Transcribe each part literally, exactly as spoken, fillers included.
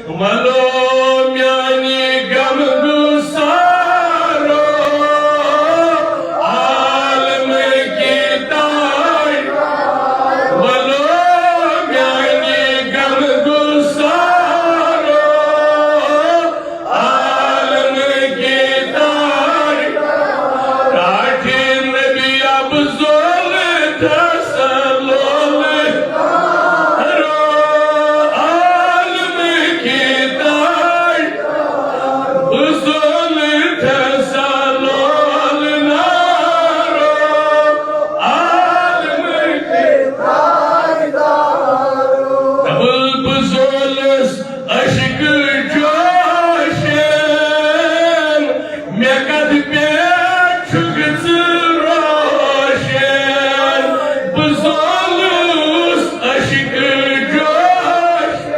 ولو میانہِ غم گسارو، عالم کی تاج۔ ولو میانہِ غم گسارو، عالم کی تاج۔ ٹاٹھہِ نبی افضل تسلل رو، عالم کی تاج۔ بزل تسلل نارو، عالم کی تاج۔ بزلس عشق جوشن، مےٚ کتھ پٮ۪ٹھ چھُکھ ژٕ روشن؟ بہٕ زولُس عشق جوشن۔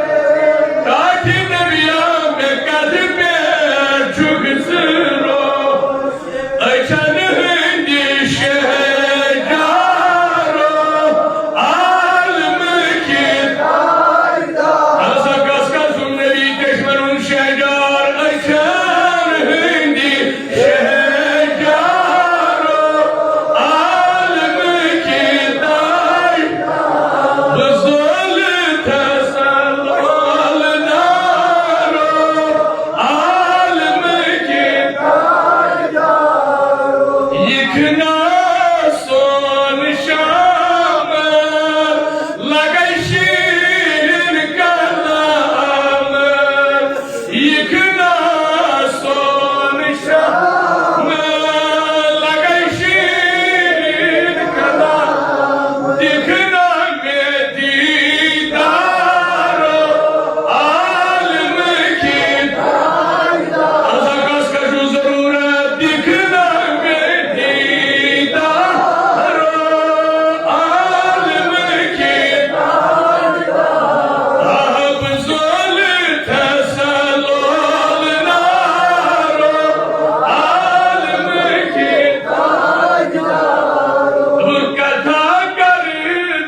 ٹاٹھہِ نبیا، مےٚ کتھ پٮ۪ٹھ چھُکھ ژٕ روشن؟ أچھن ہٕنٛدِ شہجارو، عالم کی تاجدار۔ اَہَن سا، کس کس سُنٛد نبی چشمن ہُنٛد شہجار؟ أچھن ہٕنٛدِ شہجارو، عالم کی تاجدار۔ بزل تسلل نارو، عالم کی تاجدار۔ یِکھ نا سون شام، لگے شیرین کلام۔ یِکھ نا سون شام، لگے شیرین کلام۔ دِکھ نا مےٚ دیدار، عالم کی تاجدار۔ اَہَن سا، کس کس چھُ ضروٗرت؟ دِکھ نا مےٚ دیدار، عالم کی تاجدار۔ افضل تسلل نارو، عالم کی تاجدار۔ بہٕ کتھا کرٕ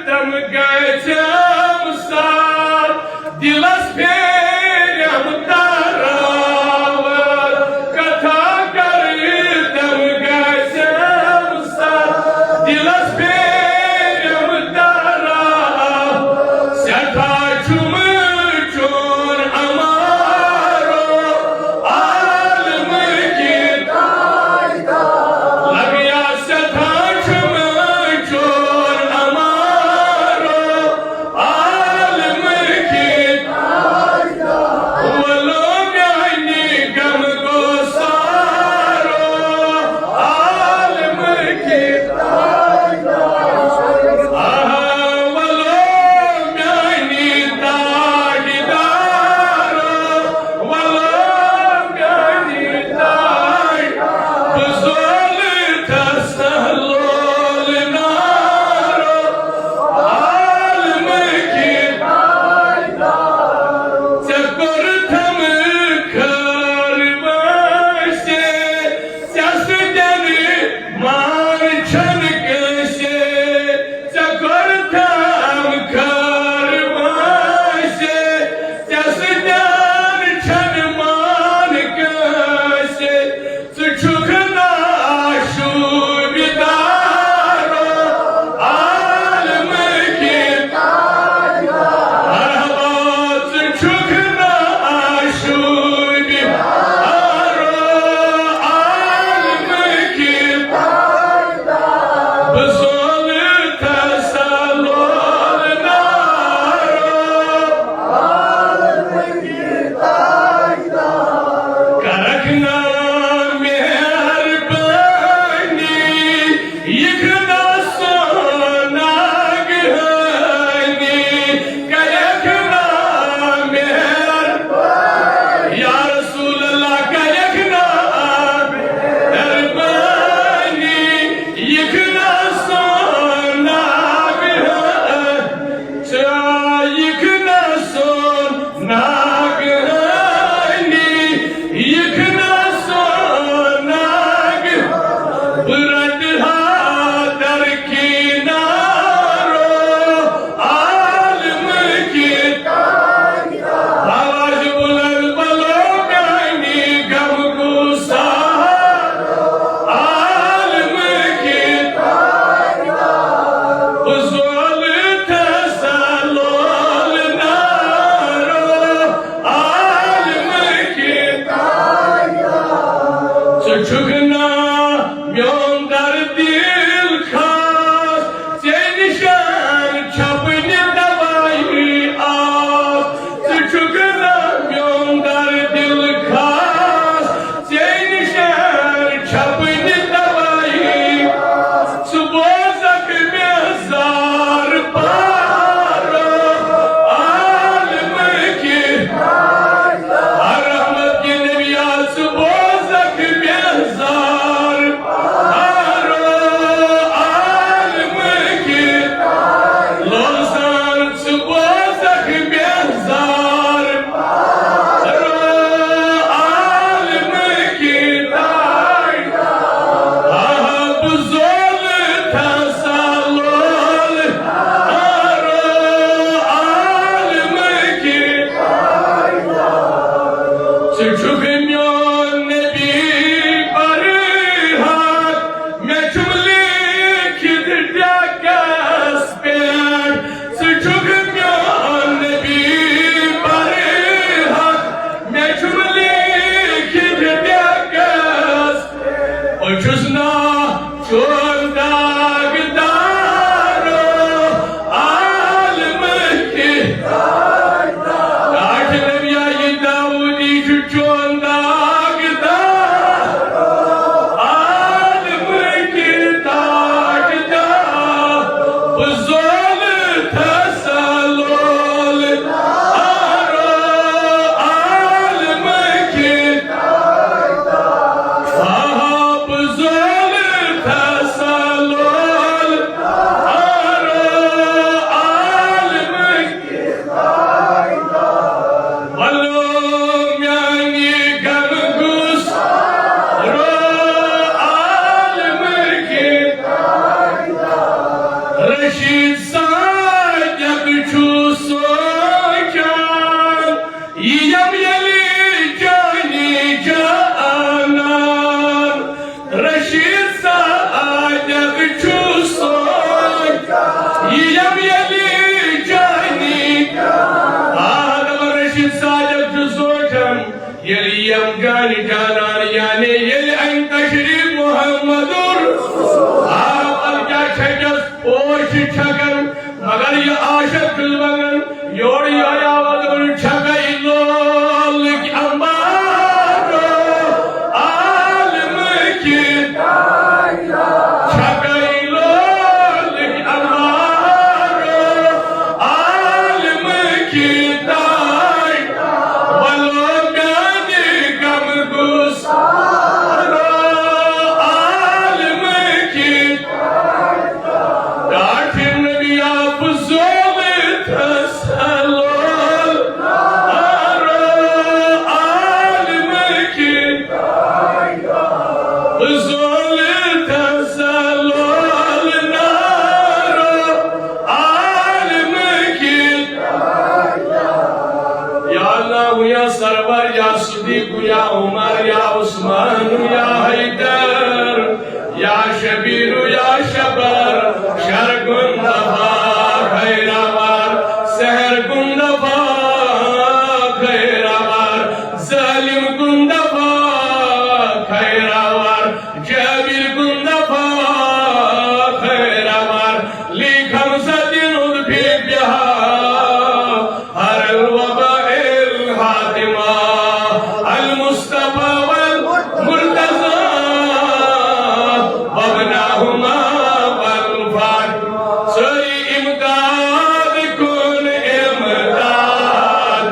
تم گژھم ساتھ، دلس پھیرم تراوت۔ کتھا کرٕ تم گژھم ساتھ، دلس پھیرم تراوت۔ سٮ۪ٹھاہ چھُم چون امارو، عالم کی تاجدار۔ لگیا سٮ۪ٹھاہ چھُم چون امارو، عالم کی تاجدار۔ چھُکھ میون نبی برحق، مےٚ چھُم لیٖکھِتھ ڈیکس پٮ۪ٹھ۔ ژٕ چھُکھ میون نبی برحق، مےٚ چھُم لیٖکھِتھ ڈیکس۔ بہٕ چھُس نا چون داغدارو عالمہٕ کہِ۔ ٹاٹھ نبی آیہِ داوودی چھُ چون داغدارو عالمہٕ کہِ۔ ٹاٹھ داو بہٕ زولہٕ تھس لول آرو عالمہٕ کہِ۔ صاحب زول تسلول آرو عالم ولو میانی غم گوس رو عالم کی۔ رشید صادق چھو سوچان یم یلی جانی جانان۔ رشید صادق چھو سوچ یم یلی جانی۔ آ، دپان رشید صادق چھو سوچان یلی یم جانی جانان، یعنی یلی ان تشریف محمد۔ آ، پتہٕ کیٛاہ چھکس پوش چھکان، مگر یہ عاشق چھُس ونان، یور یہِ آواز ونان، چھکے لولٕکۍ انبارو عالم کی۔ چھکے لولٕکۍ انبارو عالم کی تاج۔ ولو میانہِ غم گسارو عالم کی۔ ٹاٹھۍ نبی آپ زول تسلول آرو عالم کی۔ زول تسلول نارو عالم کی۔ یا اللہ، یا سرور، یا صدیق، یا عمر، یا عثمان، یا حیدر، یا شبیر، یا شبر، شر گندفا خیرآور، سحر گندفا خیرآور، ظالم گندفا خیرآور، جابر گندفا خیرآور، لیکھم زدین اُلفی بہا۔ هر الوباء الحاتمة المصطفى والمرتضى وابناهما والفاطمة۔ سٲری امداد کُن امداد،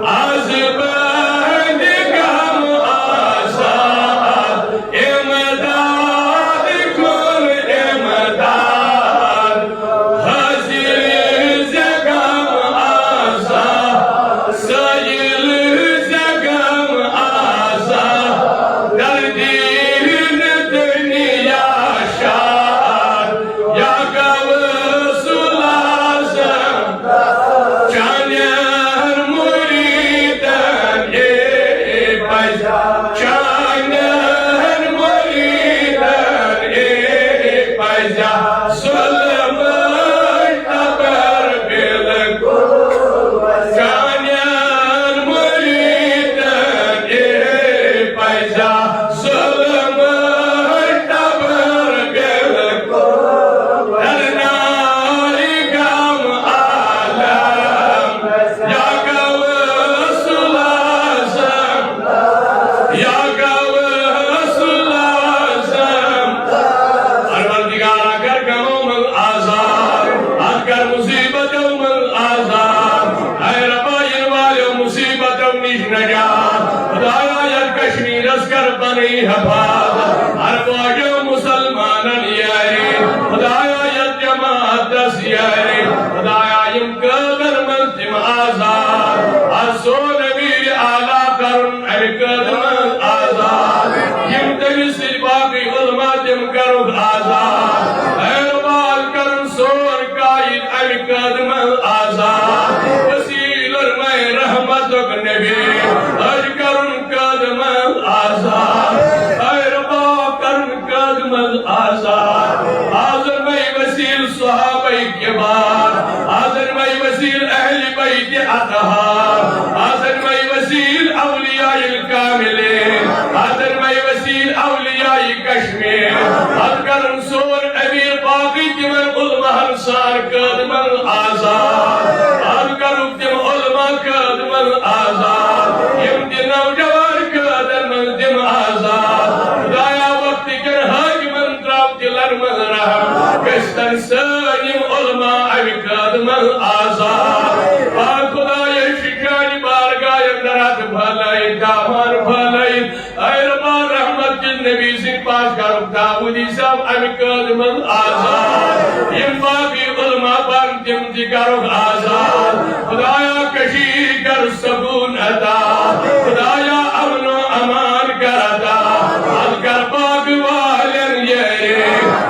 از بہندِ غم آزاد۔ امداد کُن امداد، حاضر ز غم آزاد، سٲیِل ز غم آزاد، در دین دنیا شاد، یا غوث الاعظم۔ چانٮ۪ن مُریٖدن اے پزِ، چانٮ۪ن مُریٖدن اے پزِ، ظلمٕچ تبر بالکل۔ چانٮ۪ن مُریٖدن اے پزِ، ظلمٕچ تبر بالکل۔ درنائی غم عالم، یا غوث الاعظم، یا غوث الاعظم۔ پروردگارا، کر غمو منٛز آزاد، اتھ کر مصیبتو منٛز آزاد۔ اے ربا، یِنہٕ والیو مصیبتو نِش نجات۔ خدایا، یتھ کشمیرس کر پنٕنۍ حفاظت۔ ہر واجو مسلمانن یاری۔ خدایا، یتھ جماعتس یاری۔ خدایا، یِم قٲدن منٛز تِم آزاد۔ ہر سون امیر اعلیٰ کرُن امہِ قٲدٕ منٛز آزاد۔ یِم تٔمِس سۭتۍ باقٕے علماء تِم کرُکھ آزاد۔ اے ربا، کرُن سون قائد امہِ قٲدٕ منٛز آزاد۔ وسیلن میں رحمتک نبی، أسۍ کرُن حضرت مئی وسیل اولیاء الکاملین، حضرت مئی وسیل اولیاء کشمیر، حضرت کرم سون امیر باقی تمن علماء انصار قٲدمن آزاد، حضرت کرم تم علماء قٲدمن آزاد، یم تہ نوجوان قٲدن منٛز تم آزاد۔ خدایا وقت کٮ۪ن حٲکمن ترٛاو دِلن منٛز رحم، گٔژھتن سٲنۍ یِم علماء امہِ قٲدٕ منٛز آزاد۔ آ خدایا، یہِ چھُ چانہِ بارگاہ اندر اتھ پھٲلٲیِتھ، دامان پھٲلٲیِتھ۔ اے ربا، رحمت کِس نبی سٕنٛدِ پاس کرُکھ داوودی صٲب امہِ قٲدٕ منٛز آزاد۔ یِم باقی علماء بن تِم تہِ کرُکھ آزاد۔ خدایا، کشیٖر کر سکوٗن عطا۔ خدایا، امن و امان کر عطا۔ از کر باغ والٮ۪ن یٲری،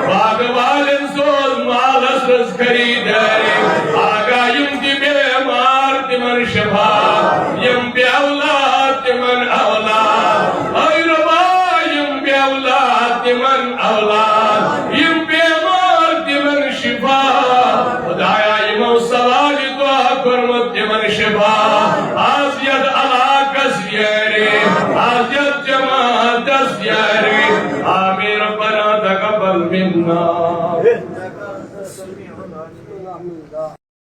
باغ والٮ۪ن سوز مالس رٕژ خریدٲری۔ آگاہ یِم تہِ بیمار تِمن شفا، یِم بے اولاد تِمن اولاد۔ اے ربا، یِم بے اولاد تِمن اولاد، یِم بیمار تِمن شفا۔ خدایا، یِمو سوال یہِ دعا کوٚرمُت تِمن شفا۔ از یتھ علاقس یٲری، از یتھ جماعتس یٲری۔ آمین ربنا تقبل منا۔